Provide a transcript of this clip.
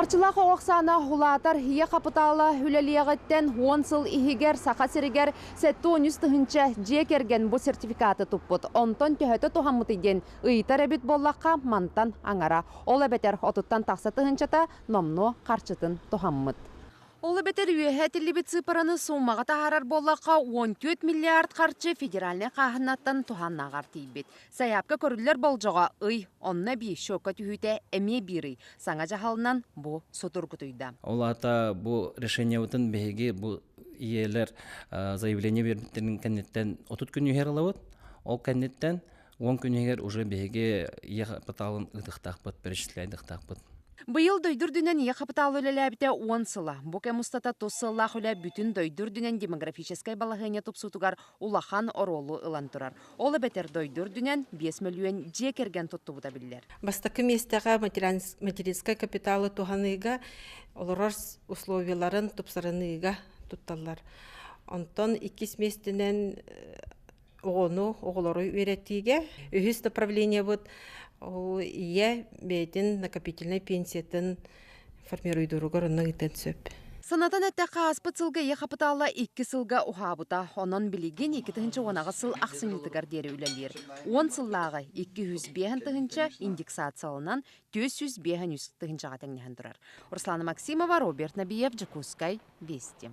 Харчылаах оҕо ахсаана улаатар ийэ хапытаала үлэлиэҕиттэн 10 сыл иһигэр Саха сиригэр 73 тыһыынча дьиэ кэргэн бу сертификаты туппут. Онтон төһөтө туһаммытый диэн ыйытар эбит буоллахха, мантан аҥара. Ол эбэтэр отуттан тахса тыһыынчата номнуо харчытын туһаммыт. Ол эбэтэр үөһэ этиллибит сыыппараны суумаҕа таһаарар буоллахха, 14 миллиард харчы федеральнай хааһынаттан туһааннааҕар тиийбит. Сайаапка көрүллэр болдьоҕо ый, онно эбии счекка түһүүтэ эмиэ биир ый. Саҥа дьаһалынан бу судургутуйда. Ол аата бу решениебытын биһиги бу ийэлэр заявление биэрбиттэрин кэнниттэн 30 күн иһэр ылабыт. Ол кэнниттэн 10 күн иһигэр уже биһиги ийэ хапытаалын ыытыахтаахпыт, перечисляйдыахтаахпыт. Быйыл дойду үрдүнэн ийэ хапытаал үлэлээбитэ 10 сыла. Бу кэм устата тус сыллаах үлэ бүтүн дойду үрдүнэн демографическай балаһыанньа тупсуутугар улахан оруолу ылан турар. Ол эбэтэр дойду үрдүнэн 5 мөлүйүөн дьиэ кэргэн туттубута биллэр. Бастакы миэстэҕэ материнскай капиталы туһаныыга олорор условияларын тупсарыныыга тутталлар. Онтон иккис миэстэнэн оҕону, оҕолору үөрэтиигэ. Үһүс направлениебыт ийэ бэйэтин накопительнай пенсиятын формируйдууругар онно ыытыан сөп. Санатан эттэххэ, ааспыт сылга ийэ хапытаала икки сылга уһаабыта. Онон билигин 2018 сыл ахсынньытыгар диэри үлэлиир. Уон сыллааҕы 205 тыһыынча индексацияланан 453 тыһыынчаҕа тэҥнэһэн турар. Руслана Максимова, Роберт Набиев, Дьокуускай, Вести.